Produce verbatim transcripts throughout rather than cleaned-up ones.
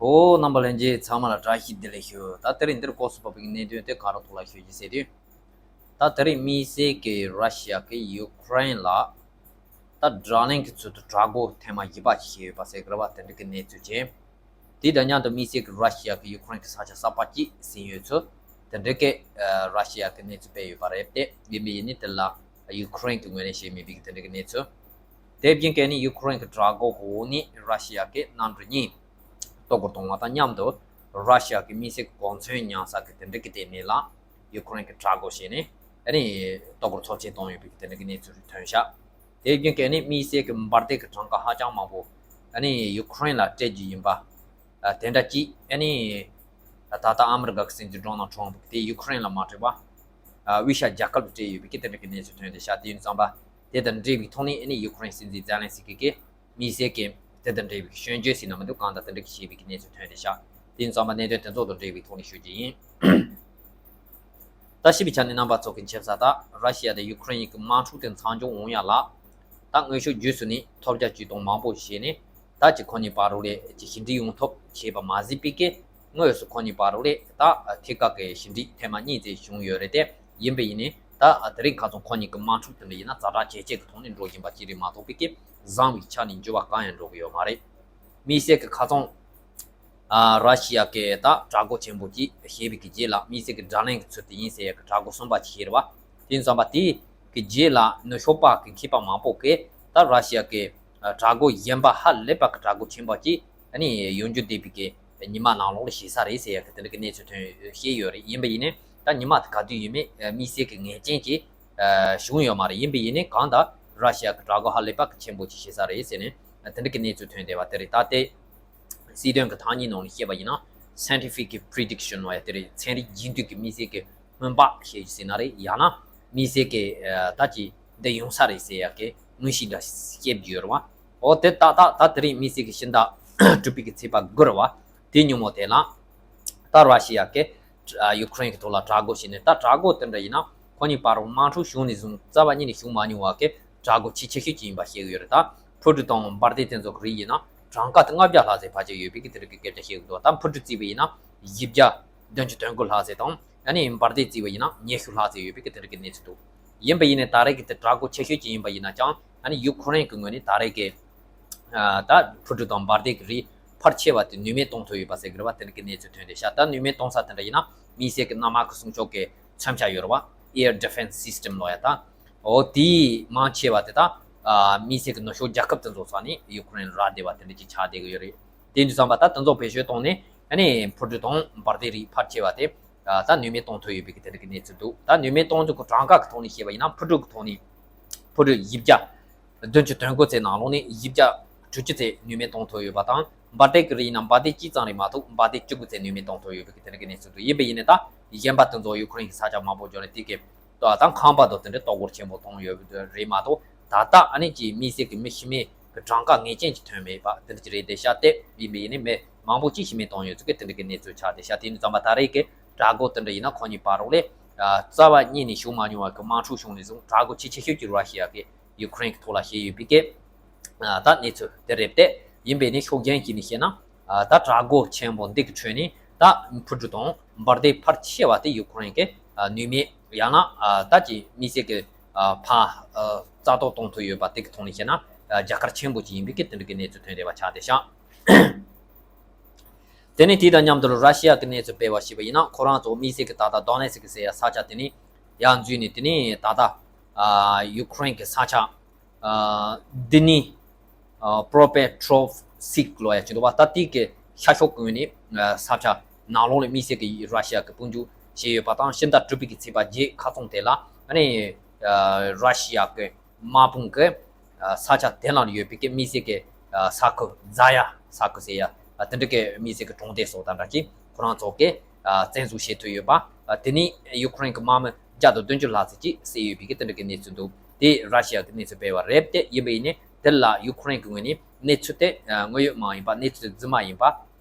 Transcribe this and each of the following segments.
ཨོ། རྣམ་པ་ལྷན་རྒྱས་ཚང་མ་ལ་བཀྲ་ཤིས་བདེ་ལེགས་ཞུ། ད་དེ་རིང་འདིར་སྐོར་སུ་བབས་པའི་གནད་དོན་དེ་ག་རེ་ཐོག་ལ་ཞུ་རྒྱུ་ཟེར་དུས། ད་དེ་རིང་དམིགས་བསལ་གྱི་ར་ཤི་ཡ་གིས་ཡུ་ཁུ་རེན་ལ་ད་དྲག་ལན་གྱི་ཚུལ་དུ་དྲག་རྒོལ་ཐེངས་མ་བཞི་པ་ཞིག་བྱས་ཡོད་པ་ཟེར་གི་རེད་བ། དེ་འདྲ་གི་གནས་ཚུལ་ཅན། དེ་དང་མཉམ་དུ་དམིགས་བསལ་གྱི་ར་ཤི་ཡ་གིས་ཡུ་ཁུ་རེན་གྱི་ས་ཆ་གསར་པ་གཅིག་ཟིན་ཡོད་ཚུལ། དེ་འདྲ་གི་ཨ་ར་ཤི་ཡ་གི་གནས་ཚུལ་སྤེལ་ཡོད་པ་རེད་དེ། ཡིན་པ་ཡིན་ནའི་དེ་ལ་ཡུ་ཁུ་རེན་གྱི་ངོས་ནས་བྱས་མེད་པའི་དེ་འདྲ་གི་གནས་ཚུལ། དེ་བཞིན་གལ་ནི་ཡུ་ཁུ་རེན་གྱི་དྲག་རྒོལ་གྱི་འོག་ནས་ར་ཤི་ཡ་གིས་གནམ་གྲུ་གཉིས་གཏོར་རྒོལ་གཏོང་བ་དང་མཉམ་དུ། ར་ཤི་ཡ་གི་དམིགས་བསལ་གྱི་གོ་མཚོན་ཉར་ས་གི་དེ་འདྲ་གི་སྟེང་ནས་ལ་ཡུ་ཁུ་རེན་གྱི་དྲག་རྒོལ་བྱས་ནས་ཨ་ནི་གཏོར་རྒོལ་ཚབས་ཆེན་བཏང་ཡོད་པའི་དེ་འདྲ་གི་གནས་ཚུལ་ཐོན་ཤག་དེ་བཞིན་གལ་ནི་དམིགས་བསལ་གྱི་འབར་མདེལ་གྱི་གྲངས་ཀ་ཧ་ཅང་མང་པོ་ཨ་ནི་ཡུ་ཁུ་རེན་ལ་སྤྲད་རྒྱུ་ཡིན་པ། ཨ་དེ་འདྲ་ཅིག་ཨ་ནི་ད་ལྟ་ཨ་མི་རི་ཀ་གི་སྲིད་འཛིན་ཌོ་ནལ་ཁྲོམ་ཕུ་དེ་ཡུ་ཁུ་རེན་ལ་མ་སྤྲད་པ། ཨ་དབུས་ཤར་རྒྱལ་ཁབ་ལ་སྤྲད་ཡོད་པའི་གི་དེ་འདྲ་གི་གནས་ཚུལ་ཐོན་བསྡད་ཤག་དེ་ཡིན་ཙང་པ། དེ་དང་འབྲེལ་བའི་ཐོག་ནས་ཨ་ནི་ཡུ་ཁུ་རེན་སྲིད་འཛིན་ཛེ་ལན་སི་ཀི་གིས་དམིགས་བསལ་གྱི་དེ་དང་འབྲེལ་བའི་སྐྱོན་བརྗོད་ཟེར་ན་མི་འདུག་གང་ལྟར་དེ་འདྲ་གི་བྱས་པའི་གི་གནས་ཚུལ་ཐོན་བསྡད་ཤག་དེ་ཡིན་ཙང་པ་གནད་དོན་དེ་ཚོ་དང་འབྲེལ་བའི་ཐོག་ནས་ཞུ་རྒྱུ་ཡིན། ད་ཞིབ་པའི་ཆ་ནས་རྣམ་པ་ཚོ་གི་མཁྱེན་གསལ་ལྟར་ར་ཤི་ཡ་དང་ཡུ་ཁུ་རེན་གཉིས་ཀྱི་དམག་འཁྲུག་དེ་མཚམས་འཇོག་འོང་ཡ་ལ་ད་སྔོན་ཤོག་རྗེས་སུ་ནས་ཐོལ་རྒྱག་ཅིག་དང་མང་པོ་བྱས་ནས་ད་ཅིག་ཁོ་གཉིས་བར་རོགས་རེས་ཅིག་ཞི་འགྲིག་ཡོང་ཐབས་བྱས་པ་མ་ཟད་པའི་གི་དངོས་སུ་ཁོ་གཉིས་བར་རོགས་རེས་ད་ཐད་ཀར་གྱི་ཞི་འགྲིག་ཐེངས་མ་གཉིས་ཙམ་བྱུང་ཡོད་རེད་དེ། ཡིན་པ་ཡིན་ནའི་ད་དེ་རིང་ཁ་སང་ཁོ་གཉིས་ཀྱི་དམག་འཁྲུག་དེ་འདྲ་ཡིན་ན་ཛ་དྲག་ཇེ་ཆེ་གི་ཐོག་ནས་འགྲོ་བཞིན་པ་ཅིག་རེད་མ་གཏོགས་པའི་གི་བཟང་བའི་ཆ་ནས་འགྱུར་བ་གང་ཡང་འགྲོ་གི་ཡོད་མ་རེད། དམིགས་བསལ་གྱི་ཁ་སང་ཨ་ར་ཤི་ཡ་གིས་ད་དྲག་རྒོལ་ཆེན་པོ་ཅིག་བྱས་པའི་གི་རྗེས་ལ་དམིགས་བསལ་གྱི་དྲག་ལན་གྱི་ཚུལ་དུ་ཡིན་ཟེར་ཡ་གི་དྲག་རྒོལ་གསུམ་པ་ཅིག་བྱས་རེད་བ། དེ་ཡིན་ཙང་པ་དེ་གི་རྗེས་ལ་ནུབ་ཕྱོགས་པ་གི་མཁས་པ་མང་པོ་གིས་ད་ར་ཤི་ཡ་གི་ཨ་དྲག་རྒོལ་གཞན་པ་ཧ་ལས་པ་གི་དྲག་རྒོལ་ཆེན་པོ་ཅིག་ཨ་ནི་ཡོང་རྒྱུ་བསྡད་པའི་གི་ཉི་མ་ནང་ལོགས་ལ་བྱེད་ས་རེད་ཟེར་ཡ་གི་དེ་འདྲ་གི་གནས་ཚུལ་ཐོན་བཤད་ཡོད་རེད། ཡིན་པ་ཡིན་ནའི་ད་ཉི་མ་དེ་ག་དུས་ཡིན་མིན་དམིགས་བསལ་གྱི་ངེས་ཅན་གྱི་ཨ་བྱུང་ཡོད་མ་རེད། ཡིན་པ་ཡིན་ནའི་གང་ལྟར་ར་ཤི་ཡ་གི་དྲག་རྒོལ་ཧ་ལས་པ་གི་ཆེན་པོ་ཅིག་བྱེད་ས་རེད་ཟེར་ནས་དེ་འདྲ་གི་གནས་ཚུལ་ཐོན་བསྡད་པ་དེ་རེད། ད་ལྟའི་སྲིད་དོན་གྱི་ཐ་སྙད་ནང་ནས་བཤད་པ་ཡིན་ན་scientific prediction་ལབ་ཡ་དེ་རེད། ཚན་རིག་རྒྱུན་མཐུད་ཀྱི་དམིགས་བསལ་གྱི་སྨན་པ་ཞེས་ཟེར་ན་རེད། ཡང་ན་དམིགས་བསལ་གྱི་ཨ་ད་ཅིག་འདི་ཡོང་ས་རེད་ཟེར་ཡ་གི་དངོས་གཞི་འདྲ་བཤད་རྒྱུ་ཡོད་རེད་བ། འོ་དེ་ཏག་ཏག་ད་དེ་རིང་དམིགས་བསལ་གྱི་ཕྱི་ཟླ་དྲུག་པའི་གི་ཚེས་པ་དགུ་རེད་བ། དེ་ཉིན་མོ་དེ་ལ་ད་ར་ཤི་ཡ་གིས་ཨ་ཡུ་ཁུ་རེན་གྱི་ཐོག་ལ་དྲག་རྒོལ་བྱས་ནས་ད་དྲག་རྒོལ་དེ་འདྲ་ཡིན་ན་ཁོ་གཉིས་བར་དུ་དམག་འཁྲུག་བྱུང་ནས་བཟུང་རྩ་བ་ཉིད་ནས་བྱུང་མ་མྱོང་བ་གི་དྲག་རྒོལ་ཆེས་ཆེ་ཤོས་ཅིག་ཡིན་པ་བཤད་ཀྱི་ཡོད་རེད། ད་འཕུར་གྲུ་དང་འབར་མདེལ་དེ་ཚོ་གི་རིགས་ཡིན་ན་གྲངས་ཀ་དེ་ལྔ་བརྒྱ་ལྷག་ཙམ་ཕལ་ཆེར་ཡོད་པའི་གི་དེ་རིགས་ཀྱི་སྐད་ཆ་བཤད་ཀྱི་འདུག་ད་འཕུར་གྲུ་བརྩིས་པ་ཡིན་ན་བཞི་བརྒྱ་བདུན་ཅུ་དོན་དགུ་ལྷག་ཙམ་དང་ཨ་ནི་འབར་མདེལ་བརྩིས་པ་ཡིན་ན་ཉི་ཤུ་ལྷག་ཙམ་ཡོད་པའི་གི་དེ་རིགས་ཀྱི་གནས་ཚུལ་འདུག་ཡིན་པ་ཡིན་ནའི་ད་རེས་ཀྱི་དེ་དྲག་རྒོལ་ཆེ་ཤོས་ཅིག་ཡིན་པ་ཡིན་ན་ཀྱང་ཨ་ནི་ཡུ་ཁུ་རེན་གྱི་ངོས་ནས་ད་རེས་ཀྱི་ཨ་ད་འཕུར་གྲུ་དང་འབར་མདེལ་གྱི་རིགས་ཕལ་ཆེ་བ་དེ་ནུས་མེད་གཏོང་ཐུབ་ཡོད་པ་ཟེར་གྱི་རེད་བ། དེ་འདྲ་གི་གནས་ཚུལ་ཐོན་བསྡད་ཤག་ད་ནུས་མེད་གཏོང་ས་དེ་འདྲ་ཡིན་ན་དམིགས་བསལ་གྱི་གནམ་དམག་གི་གསུང་ཆོག་གི་མཚོན་ཆ་ཡོད་རེད་བ། Air Defense System་ལབ་ཡ་ད། འོ་དེའི་མང་ཆེ་བ་དེ་ད་ཨ་དམིགས་བསལ་གྱི་ནུབ་ཕྱོགས་རྒྱལ་ཁབ་དེ་ཚོ་ས་ནས་ཡུ་ཁུ་རེན་རག་བསྡད་པ་དེ་འདྲ་ཅིག་ཆགས་བསྡད་ཀྱི་ཡོད་རེད། དེ་འདྲ་བསམ་པ་ད་དེ་ཚོ་བེད་སྤྱོད་བཏང་ནས་ཨ་ནི་འཕུར་གྲུ་དང་འབར་མདེལ་རིགས་ཕལ་ཆེ་བ་དེ་ཨ་ད་ནུས་མེད་གཏོང་ཐུབ་ཡོད་པའི་གི་དེ་འདྲ་གི་གནས་ཚུལ་འདུག་ད་ནུས་མེད་གཏོང་རྒྱུ་གི་གྲངས་ཀ་གི་ཐོག་ནས་བཤད་པ་ཡིན་ན་འཕུར་གྲུ་གི་ཐོག་ནས་འཕུར་གྲུ་བཞི་བརྒྱ་བདུན་ཅུ་དོན་དགུ་ཙམ་ནང་ལོགས་ནས་བཞི་བརྒྱ་དྲུག་ཅུ་ཙམ་ནུས་མེད་གཏོང་ཐུབ་ཡོད་པ་དང་། འབར་མདེལ་གྱི་རིགས་ཡིན་ན་འབར་མདེལ་གཅིག་ཙམ་རེད་མ་གཏོགས་འབར་མདེལ་བཅུ་དགུ་ཙམ་ནུས་མེད་གཏོང་ཐུབ་ཡོད་པའི་གི་དེ་འདྲ་གི་གནས་ཚུལ་འདུག་ཡིན་པ་ཡིན་ནའི་ད་གཞན་པ་དེ་ཚོ་ཡུ་ཁུ་རེན་གྱི་ས་ཆ་མང་པོ་འབྱོར་ནས་དེ་གི་ད་ཁང་པ་དང་དེ་འདྲ་གཏོར་རྒོལ་ཆེན་པོ་བཏང་ཡོད་རེད་མ་གཏོགས། ད་ལྟ་ཨ་ནི་ཀྱི་དམིགས་བསལ་གྱི་མི་ཤི་རྨས་ཀྱི་གྲངས་ཀ་ངེས་ཅན་ཅིག་ཐོན་མེད་པ་དེ་འདྲ་ཅིག་རེད་བསྡད་ཤག་དེ་ཡིན་པ་ཡིན་ནའི་མི་མང་པོ་ཅིག་ཤི་རྨས་བཏང་ཡོད་ཚུལ་གྱི་དེ་འདྲ་གི་གནས་ཚུལ་ཆགས་བསྡད་ཤག་དེ་ཡིན་ཙང་མ་ད་རེས་ཀྱི་དྲག་རྒོལ་དེ་འདྲ་ཡིན་ན་ཁོ་གཉིས་བར་རོགས་ལས་རྩ་བ་ཉིད་ནས་བྱུང་མ་མྱོང་བ་གི་དམག་འཁྲུག་བྱུང་ནས་བཟུང་དྲག་རྒོལ་ཆེས་ཆེ་ཤོས་ཀྱི་ར་ཤི་ཡ་གི་ཡུ་ཁུ་རེན་གྱི་ཐོག་ལ་བྱས་ཡོད་པའི་གི་ད་གནས་ཚུལ་དེ་རེད་དེ། ཡིན་པས་ནི་ཕྱོགས་གཞན་ཞིག་ནས་བཤད་ན། ད་དྲག་རྒོལ་ཆེན་པོ་འདི་གི་ཁྲོད་ནས་ད་འཕུར་གྲུ་དང་འབར་མདེལ་ཕལ་ཆེ་བ་དེ་ཡུ་ཁུ་རེན་གྱི་ནུས་མེད་ཡང་ན་ད་ཀྱི་དམིགས་བསལ་གྱི་ཕར་རྩ་གཏོར་གཏོང་ཐུབ་ཡོད་པ་དེ་གི་ཐོག་ནས་བཤད་ན་རྒྱ་གར་ཆེན་པོ་ཅིག་ཡིན་པའི་གི་དེ་འདྲ་གི་གནས་ཚུལ་ཐོན་བསྡད་པ་ཆགས་བསྡད་ཤག་དེ་ནས་དེ་དང་མཉམ་དུ་ར་ཤི་ཡ་གི་གནས་ཚུལ་སྤེལ་བ་ཞིག་ཡིན་ན་ཁོ་རང་ཚོ་དམིགས་བསལ་གྱི་ད་ལྟ་དོ་ནེ་སི་ཀི་ཟེར་ཡ་ས་ཆ་དེ་ནས་ཡར་འཛུལ་ནས་དེ་ནས་ད་ལྟ་ཡུ་ཁུ་རེན་གྱི་ས་ཆ། ཨ་འདི་ནི་ཨ་པྲོ་པེ་ཊྲོབ་སིཀ་ལབ་ཡ་ཅིག་འདུག་པ། ད་དེ་གི་ཤར་ཕྱོགས་ཀྱི་ངོས་ནས་ཨ་ས་ཆ་ནང་ལོགས་ལ་དམིགས་བསལ་གྱི་ར་ཤི་ཡ་གི་དཔུང་འཇུག་བྱས་ཡོད་པ་དང་། ཕྱི་ཟླ་དྲུག་པའི་གི་ཚེས་པ་བརྒྱད་ཁ་སང་དེ་ལ་ཨ་ནི་ཨ་ར་ཤི་ཡ་གི་དམག་དཔུང་གི་ཨ་ས་ཆ་དེ་ལ་ཡོད་པའི་གི་དམིགས་བསལ་གྱི་ཨ་ས་ཁུལ་ཛ་ཡ་ས་ཁུལ་ཟེར་ཡ་ཨ་དེ་འདྲ་གི་དམིགས་བསལ་གྱི་གྲོང་སྡེ་སོགས་དང་འདྲ་ཅིག་ཁོ་རང་ཚོ་གི་ཨ་བཙན་བཟུང་བྱེད་ཐུབ་ཡོད་པ། ཨ་དེ་ནི་ཡུ་ཁུ་རེན་གྱི་དམག་མི་བརྒྱ་དང་བདུན་ཅུ་ལྷག་ཙམ་ཅིག་བསད་ཡོད་པའི་གི་དེ་འདྲ་གི་གནས་ཚུལ་འདུག་དེ་ར་ཤི་ཡ་གི་གནས་ཚུལ་སྤེལ་བ་རེད་དེ། ཡིན་པ་ཡིན་ནའི་དེ་ལ་ཡུ་ཁུ་རེན་གྱི་ངོས་ནས་གནས་ཚུལ་དེ་ཨ་དངོས་ཡོད་མ་ཡིན་པ། གནས་ཚུལ་རྫུན་མ་ཡིན་པ།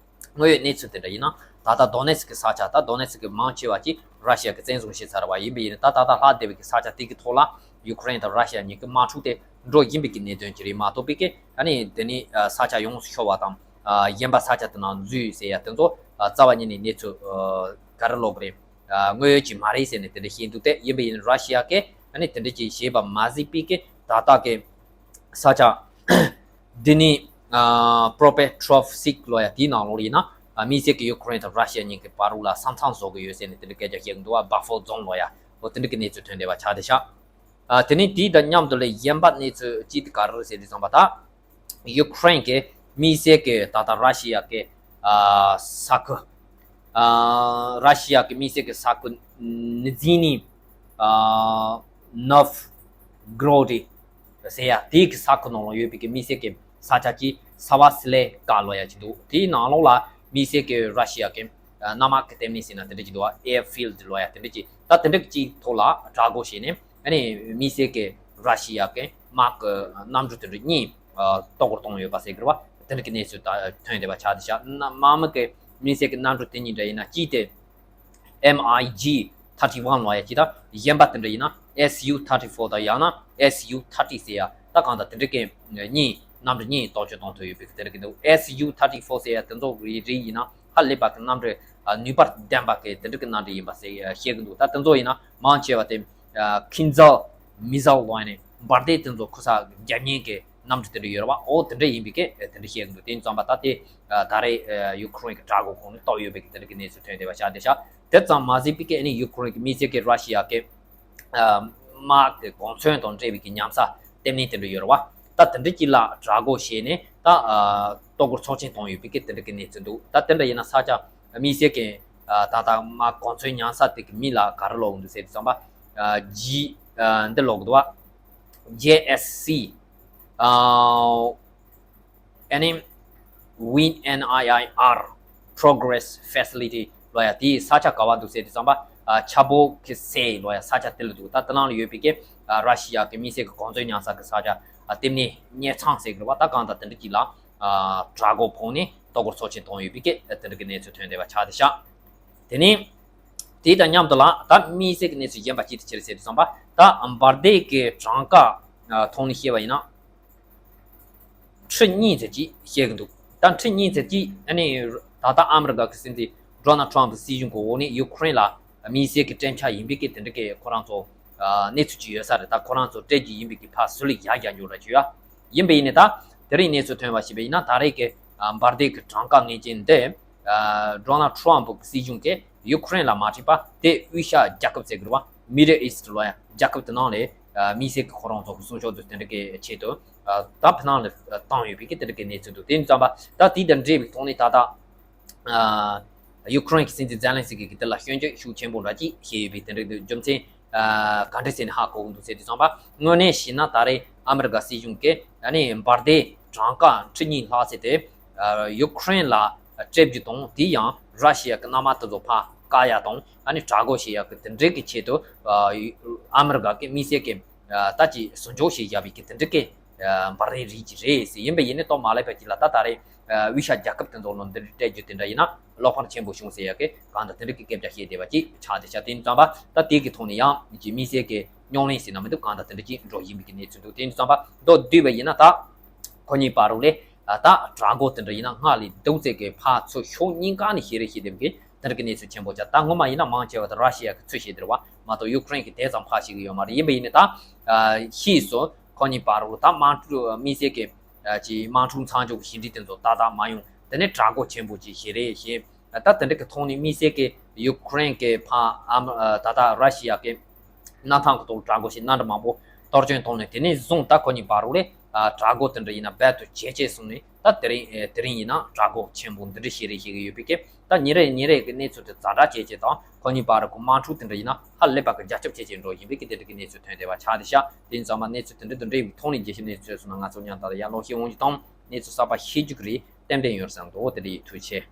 དངོས་ཡོད་གནས་ཚུལ་དེ་འདྲ་ཡིན་ན་ད་ལྟ་དོ་ནེ་སི་ཀི་ས་ཆ་ད་དོ་ནེ་སི་ཀི་མང་ཆེ་བ་ཅིག་ར་ཤི་ཡ་གི་བཙན་བཟུང་བྱས་ཚར་བ་ཡིན་པ་ཡིན་ནའི་ད་ད་ལྟ་ལྷག་བསྡད་པའི་གི་ས་ཆ་དེ་གི་ཐོག་ལ་ཡུ་ཁུ་རེན་དང་ར་ཤི་ཡ་གཉིས་ཀྱི་དམག་འཁྲུག་དེ་འགྲོ་བཞིན་པའི་གི་གནད་དོན་ཅིག་རེད་མ་གཏོགས་པའི་གི་ཨ་ནི་དེ་ནི་ཨ་ས་ཆ་ཡོངས་སུ་ཤོར་བ་དང་ ཨ་གཞན་པ་ས་ཆ་དེ་ནང་འཛུལ་ཟེར་ཡ་དེ་ཚོ་ཨ་རྩ་བ་ཉིད་ནས་གནས་ཚུལ་ཨ་ག་རེ་ལོག་རེད། ཨ་དངོས་ཡོད་ཅིག་མ་རེད་ཟེར་ནས་དེ་འདྲ་བཤད་འདུག་སྟེ། ཡིན་པ་ཡིན་ར་ཤི་ཡ་གིས་ཨ་ནི་དེ་འདྲ་ཅིག་བྱས་པ་མ་ཟད་པའི་གི་ད་ལྟ་གི་ས་ཆ་འདི་ནི་ཨ་པྲོ་པེ་ཊྲོབ་སིཀ་ལོ་ཡ་དེའི་ནང་ལོགས་ཡིན་ན་ཨ་དམིགས་བསལ་གྱི་ཡུ་ཁུ་རེན་དང་ར་ཤི་ཡ་གཉིས་ཀྱི་བར་ལ་ས་མཚམས་བཟོ་གི་ཡོད་ཟེར་ནས་དེ་འདྲ་སྐད་ཆ་བཤད་གི་འདུག་བ། བྷ་ཧྥར་ཛོན་ལོ་ཡ་འོ་དེ་འདྲ་གི་གནས་ཚུལ་ཐོན་བསྡད་པ་ཆགས་བསྡད་ཤག་ཨ་དེ་ནས་དེའི་དང་མཉམ་དུ་ལས་གཞན་པ་གནས་ཚུལ་གཅིག་དེ་ག་རེ་རེད་ཟེར་དུས་ཙམ་པ་ད། ཡུ་ཁུ་རེན་གྱི་དམིགས་བསལ་གྱི་ད་ལྟ་ར་ཤི་ཡ་གི་ཨ་ས་ཁུལ། ཨ་ར་ཤི་ཡ་གི་དམིགས་བསལ་གྱི་ས་ཁུལ་ནི་ཛི་ནི་ཨ་ནོབ་གྲོ་ཌི་ཟེར་ཡ་དེའི་གི་ས་ཁུལ་ནང་ལ་ཡོད་པའི་གི་དམིགས་བསལ་གྱི་ས་ཆ་གཅིག་ས་བ་སི་ལེ་ཀ་ལོ་ཡ་གཅིག་འདུག་དེའི་ནང་ལོགས་ལ་དམིགས་བསལ་གྱི་ར་ཤི་ཡ་གི་ཨ་གནམ་དམག་གི་ལྟེ་གནས་ཟེར་ན་དེ་འདྲ་གཅིག་འདུག་ཨེར་ཕིལ་ཌི་ལོ་ཡ་དེ་འདྲ་གཅིག་ད་དེ་འདྲ་གཅིག་ཐོག་ལ་དྲག་རྒོལ་བྱས་ནས། ཨ་ནི་དམིགས་བསལ་གྱི་ར་ཤི་ཡ་གི་དམག་གི་གནམ་གྲུ་དེ་འདྲ་གཉིས་ཨ་གཏོར་རྒོལ་བཏང་ཡོད་པ་ཟེར་གི་རེད་བ། དེ་འདྲ་གི་གནས་ཚུལ་ད་ཐོན་བསྡད་པ་ཆགས་བསྡད་ཤག་དམག་མི་གི་དམིགས་བསལ་གྱི་གནམ་གྲུ་དེ་གཉིས་འདྲ་ཡིན་ན་གཅིག་དེ་ཨེམ་ཨའི་ཇི་ཐར་ཊི་ཝན་ལབ་ཡ་གཅིག་དང་། གཞན་པ་དེ་འདྲ་ཡིན་ན་ཨེས་ཡུ་ཐར་ཊི་ཕོར་དང་ཡང་ན་ཨེས་ཡུ་ཐར་ཊི་ཟེར་ཡ་ད་གང་ལྟར་དེ་འདྲ་གི་གཉིས་གནམ་གྲུ་གཉིས་གཏོར་སྐྱོན་གཏོང་ཐུབ་ཡོད་པའི་དེ་འདྲ་གི་འདུག་ཨེས་ཡུ་ཐར་ཊི་ཕོར་ཟེར་ཡ་དེ་ཚོ་རིགས་ཡིན་ན་ཧ་ལས་པ་གི་གནམ་གྲུ་ཨ་ནུས་པ་ལྡན་པ་གི་དེ་འདྲ་གི་གནམ་གྲུ་ཡིན་པ་ཟེར་བཤད་གི་འདུག་ད་དེ་ཚོ་ཡིན་ན་མང་ཆེ་བ་དེ་ཨ་ཁིན་ཛལ་མི་ཛལ་ལོ་ཡ་ནས་འབར་མདེལ་དེ་ཚོ་ཁུ་ས་རྒྱབ་ཉེན་གི་གནམ་གྲུ་དེ་འདྲ་ཡོད་རེད་བ། འོ་དེ་འདྲ་ཡིན་པའི་གི་དེ་འདྲ་བཤད་གི་འདུག་དེ་ཙམ་པ་ད་དེ་ཨ་ད་རེས་ཨ་ཡུ་ཁུ་རེན་གི་དྲག་རྒོལ་ཁོངས་ནས་གཏོར་ཡོད་པའི་གི་དེ་འདྲ་གི་གནས་ཚུལ་ཐོན་བསྡད་པ་ཆགས་བསྡད་ཤག་དེ་ཙམ་མ་ཟད་པའི་གི་ཨ་ནི་ཡུ་ཁུ་རེན་གི་དམིགས་བསལ་གི་ར་ཤི་ཡ་གི་དམག་གི་གོ་མཚོན་དང་འབྲེལ་བའི་གི་ཉམས་ས་ལྟེ་གནས་དེ་འདྲ་ཡོད་རེད་བ། ད་དེ་འདྲ་གཅིག་ལ་དྲག་རྒོལ་བྱས་ནས་ད་ཨ་གཏོར་རྒོལ་ཚོགས་ཆེན་བཏང་ཡོད་པའི་གི་དེ་འདྲ་གི་གནས་ཚུལ་འདུག་ད་དེ་འདྲ་ཡིན་ན་ས་ཆ་དམིགས་བསལ་གི་ཨ་ད་ལྟ་དམག་གོ་མཚོན་ཉམས་ས་དེ་གི་མིང་ལ་ག་རེ་ལབ་འདུག་ཟེར་དུས་ཙམ་པ་ཨ་ཇི་ཨ་འདི་ལབ་གི་འདུག་བ། ཇེ་ཨེས་སི་ཨ་ཨ་ནི་ཝི་ཨེན་ཨའི་ཨའི་ཨར་Progress Facility ལབ་ཡ་དེའི་ས་ཆ་ག་བ་འདུག་ཟེར་དུས་ཙམ་པ་ཨ་ཆ་བོ་ཁི་སེ་ལབ་ཡ་ས་ཆ་དེ་ལ་འདུག་ད་དེ་ནང་ལ་ཡོད་པའི་གི་ཨ་ར་ཤི་ཡ་གི་དམིགས་བསལ་གི་གོ་མཚོན་ཉམས་ས་གི་ས་ཆ་ཨ་ལྟེ་གནས་གཉེར་ཚང་ཟེར་གི་རེད་བ། ད་གང་ལྟར་དེ་འདྲ་གཅིག་ལ་ཨ་དྲག་རྒོལ་ཕོག་ནས་གཏོར་རྒོལ་ཚོགས་ཆེན་བཏང་ཡོད་པའི་གི་ཨ་དེ་འདྲ་གི་གནས་ཚུལ་ཐོན་བསྡད་པ་ཆགས་བསྡད་ཤག་དེ་ནས་དེ་དང་མཉམ་དུ་ལ་ད་དམིགས་བསལ་གྱི་གནས་ཚུལ་གཞན་པ་ཅིག་ཏུ་ཕྱིར་ཟེར་དུས་ཙམ་པ་ད་འབར་མདེལ་གྱི་གྲངས་ཀ་ཐོག་ནས་བཤད་པ་ཡིན་ན་ཁྲི་གཉིས་ཙམ་ཅིག་བཤད་ཀྱི་འདུག་ད་ཁྲི་གཉིས་ཙམ་ཅིག་ཨ་ནི་ད་ལྟ་ཨ་མི་རི་ཀ་གི་སྲིད་འཛིན་ཌོ་ནལ་ཊམ་སྲིད་གཞུང་གི་འོག་ནས་ཡུ་ཁུ་རེན་ལ་དམིགས་བསལ་གྱི་སྤྲད་འཆར་ཡིན་པའི་གི་དེ་འདྲ་གི་ཁོ་རང་ཚོ་གནས་ཚུལ་ཅིག་ཡོད་ས་རེད། ད་ཁོ་རང་ཚོ་སྤྲད་རྒྱུ་ཡིན་པའི་གི་ཕར་ཟུར་ལ་ཡར་རྒྱག་རྒྱུ་ར་ཅིག་ཡོད། ཡིན་པ་ཡིན་ནའི་ད་དེ་རིང་གནས་ཚུལ་ཐོན་པ་ཞིག་པ་ཡིན་ན་ད་རེས་ཀྱི་འབར་མདེལ་གྱི་གྲངས་ཀ་ངེས་ཅན་འདི་ཨ་ཌོ་ནལ་ཊམ་གྱི་སྲིད་གཞུང་གིས་ཡུ་ཁུ་རེན་ལ་མ་སྤྲད་པ་དེ་དབུས་ཤར་རྒྱལ་ཁབ་ཟེར་གི་རེད་བ། Middle East ལབ་ཡ་རྒྱལ་ཁབ་དེ་ནང་ལ་ཨ་དམིགས་བསལ་གྱི་ཁོ་རང་ཚོ་གི་སྲུང་སྐྱོབ་དེ་དེ་འདྲ་གི་ཆེད་དུ་ཨ་ད་ཕ་ནང་ལ་བཏང་ཡོད་པའི་གི་དེ་འདྲ་གི་གནས་ཚུལ་འདུག་དེ་ཙམ་པ་ད་དེ་དང་འབྲེལ་བའི་ཐོག་ནས་ད་ལྟ་ཨ་ཡུ་ཁུ་རེན་གྱི་སྲིད་འཛིན་ཛེ་ལན་སི་ཀི་གིས་དེ་ལ་སྐྱོན་བརྗོད་ཤུགས་ཆེན་པོ་འདྲ་ཅིག་བྱས་ཡོད་པའི་དེ་འདྲ་གི་རྒྱུ་མཚན་ཨ་ག་འདྲ་ཟེར་ནས་ཧ་གོ་གི་འདུག་ཟེར་དུས་ཙམ་པ་དངོས་གནས་བྱས་ན་ད་རེས་ཨ་མི་རི་ཀ་སྲིད་གཞུང་གིས་ཨ་ནི་འབར་མདེལ་གྲངས་ཀ་ཁྲི་གཉིས་ལྷག་ཙམ་དེ་ཨ་ཡུ་ཁུ་རེན་ལ་སྤྲད་རྒྱུ་དང་དེ་ཡང་ར་ཤི་ཡ་གི་གནམ་དམག་དེ་ཚོ་ཕར་བཀག་ཡ་དང་ཨ་ནི་དྲག་རྒོལ་བྱེད་ཡ་གི་དེ་འདྲའི་གི་ཆེད་དུ་ཨ་ཨ་མི་རི་ཀ་གི་དམིགས་བསལ་གི་ཨ་ད་ཅིག་ཟུར་འཇོག་བྱེད་བཞག་པའི་གི་དེ་འདྲའི་གི་ཨ་འབར་མདེལ་རིགས་ཅིག་རེད་ཟེར། ཡིན་པ་ཡིན་ནའི་ཏོག་མ་ལེགས་པ་ཅིག་ལ་ད་ད་རེས་ཨ་དབུས་ཤར་རྒྱལ་ཁབ་དེ་ཚོ་ལ་འདི་འདྲ་སྤྲད་རྒྱུ་དེ་འདྲ་ཡིན་ན་བློ་ཕམ་ཆེན་པོ་བྱུང་ཟེར་ཡ་གི་གང་ལྟར་དེ་འདྲ་གི་སྐད་ཆ་བཤད་བསྡད་པ་ཅིག་ཆགས་བསྡད་ཤག་དེ་ཙམ་པ་ད་དེ་གི་ཐོག་ནས་ཡང་ཅིག་དམིགས་བསལ་གི་རྙོག་གླེང་ཟེར་ན་མི་འདུག་གང་ལྟར་དེ་འདྲ་ཅིག་འགྲོ་བཞིན་པའི་གི་གནས་ཚུལ་འདུག་དེ་ཙམ་པ་མདོར་བསྡུས་པ་ཡིན་ན་ད་ཁོ་གཉིས་བར་རུ་ལས་ཨ་ད་དྲག་རྒོལ་དེ་འདྲ་ཡིན་ན་སྔར་ལས་སྡུག་ཙམ་གི་ཕར་ཚུར་ཕྱོགས་གཉིས་ཀ་ནས་ཞེ་རེ་ཞེ་དེ་གི་དེ་འདྲ་གི་གནས་ཚུལ་ཆེན་པོ་ཅིག་ད་སྔོན་མ་ཡིན་ན་མང་ཆེ་བ་དེ་ར་ཤི་ཡ་གི་ཚུར་བཤད་དེ་རེད་བ། མ་གཏོགས་ཡུ་ཁུ་རེན་གི་དེ་ཙམ་ཕར་བཤད་གི་ཡོད་མ་རེད། ཡིན་པ་ཡིན་ནའི་ད་ཕྱིས་སུ་ཁོ་གཉིས་བར་རུ་ད་དམག་འཁྲུག་དམིགས་བསལ་གི་ཅིག་དམག་འཁྲུག་མཚམས་འཇོག་གི་བྱས་འབྲས་དེ་ཚོ་ཏག་ཏག་མ་ཡོང་། དེ་ནས་དྲག་རྒོལ་ཆེན་པོ་ཅིག་ཞེ་རེ་ཞེ། ད་དེ་འདྲ་གི་ཐོག་ནས་དམིགས་བསལ་གི་ཡུ་ཁུ་རེན་གི་ཕར་ཨ་མ་ད་ལྟ་ར་ཤི་ཡ་གི་གནམ་ཐང་གི་ཐོག་དྲག་རྒོལ་བྱས་གནམ་གྲུ་མང་པོ་གཏོར་སྐྱོན་བཏང་ནས་དེ་ནས་བཟུང་ད་ཁོ་གཉིས་བར་རུ་ལས་དྲག་རྒོལ་དེ་འདྲ་ཡིན་ན་རྦད་དེ་ཇེ་ཆེ་སོང་ནས་ད་དེ་རིང་དེ་རིང་ཡིན་ན་དྲག་རྒོལ་ཆེན་པོ་འདི་འདྲ་ཞེ་རེ་ཞེ་གི་ཡོད་པའི་གི་ད་ཉིན་རེ་ཉིན་རེ་གི་གནས་ཚུལ་དེ་ཛ་དྲག་ཇེ་ཆེ་དང་ཁོ་གཉིས་བར་གི་དམག་འཁྲུག་དེ་འདྲ་ཡིན་ན་ཧ་ལས་པ་གི་རྒྱ་ཁྱབ་ཇེ་ཆེ་འགྲོ་བཞིན་པའི་གི་དེ་འདྲ་གི་གནས་ཚུལ་ཐོན་བསྡད་པ་ཆགས་བསྡད་ཤག་དེ་ཡིན་ཙང་མ་གནས་ཚུལ་དེ་འདྲ་དང་འབྲེལ་བའི་ཐོག་ནས་རྒྱལ་ཞབས་གནས་ཚུལ་སོང་ན་ང་ཚོ་མཉམ་དུ་ལ་ཡར་ཀློག་ཤེས་འོང་རྒྱུ་དང་གནས་ཚུལ་གསར་པ་ཤེས་རྒྱུ་གི་རེད། ཏན་ཏན་ཡོད་བསམ་འདུག་དེ་འདྲ་ཡིན། ཐུགས་རྗེ་ཆེ།